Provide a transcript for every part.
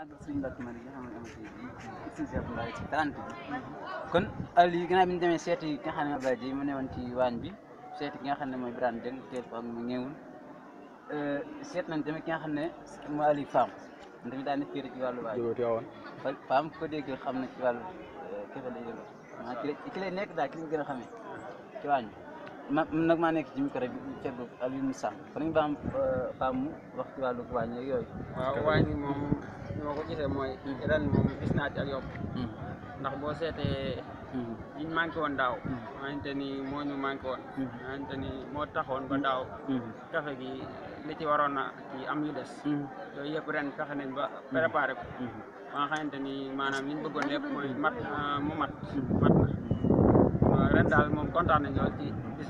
màggal Sëriñ Mbàkke Madina nga xam ne am ci Cheikh Mbaye ci 30 bi kon Aliou ginnaaw bi ñu demee seeti ki nga xam ne Abdoulaye Dieye mu newoon ci waañ bi seeti ki nga xam ne mooy Birane Dieng teel ko ak mu ñëwul seet nañ tamit ki nga xam ne mooy Aliou Fam tamit daa nekk ci wàllu waañ Fam ko dégg xam na ci wàllu kéfe lay yëngu maanaam ki lay nekk daal ki ñu gën a xamee ci waañ bi nag maa nekk ci micro bi feggu Aliou Sall kon ñu ba am Fam mu wax ci wàllu waañ yeeg yooyu. waaw waañ bi moom ni ma ko gisee mooy ren moom gis naa ci ak yokk ndax boo seetee yiñ manqué woon daaw xamante ni moo ñu manqué woon xamante ni moo taxoon ba daaw café gi li ci waroon na kii am yu des yooyu yëpp ren fexe nañ ba préparé ko ba nga xamante ni maanaam liñ bëggoon lépp mooy mat na ren daal moom kontaan nañ lool ci bis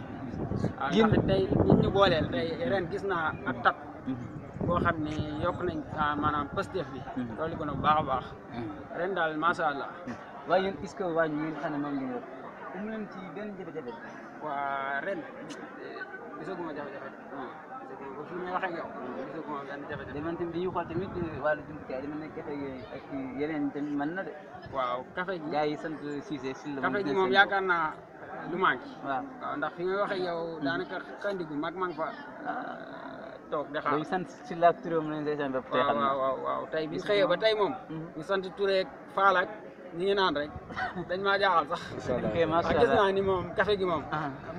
bi ndax tey nit ñu booleel tey ren gis naa ak tat boo xam ne yokk nañ maanaam pëstef bi loolu ko na bu baax a baax ren daal macha allah. waaye yéen est-ce que waañ mi nga xam ne moom ngeen yor amu leen ci benn jafe-jafe. waa ren gisaguma jafe-jafe ba fi may waxee ak yow gisaguma benn jafe-jafe. man tamit dañuy xool tamit wàllu jumtukaay dama ne café yooyu ak yeneen tamit mën na de. waaw café gi gars yi sant Cissé si la. café gi moom yaakaar naa du manqué. waaw ndax fi may waxee yow daanaka kandi gu mag maa ngi fa toog de xaar. loolu sant si la turam lañ lay sant ba tey xam waaw tey bi xëyee ba tey moom. ñu sant Touré ak Fall ak ñi ngi naan rek dañ maa jaaxal sax. macha allah gis naa ni moom café gi moom.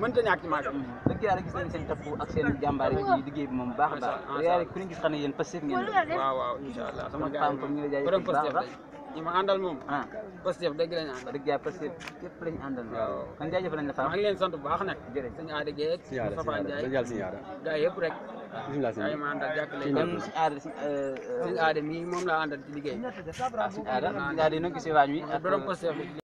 mënta ñàkk ci màggal. dëgg yàlla gis nañ seen tapp ak seen jàmbaar yi liggéey bi moom baax a baax. yaa ku ñu gis xam ne yéen Pastef ngeen def. waaw incha allah sama gars yi ñu ngi lay jaajëfal bu baax a baax ñi ma àndal moom. Pastef dëgg lañ àndal. dëgg yàlla Pastef képp lañ àndal. waaw kon jaajëfal nañ la Fam. maa ngi leen sant bu baax nag. jërëjëf sëñ Aada Gueye. Moustapha Ndiaye gars yëpp rek. gars yi ma àndal jàppale. kon sëñ Aada mii moom laa àndal ci liggéey. sëñ Aada yi noo gisee waañ wi ak borom Pastef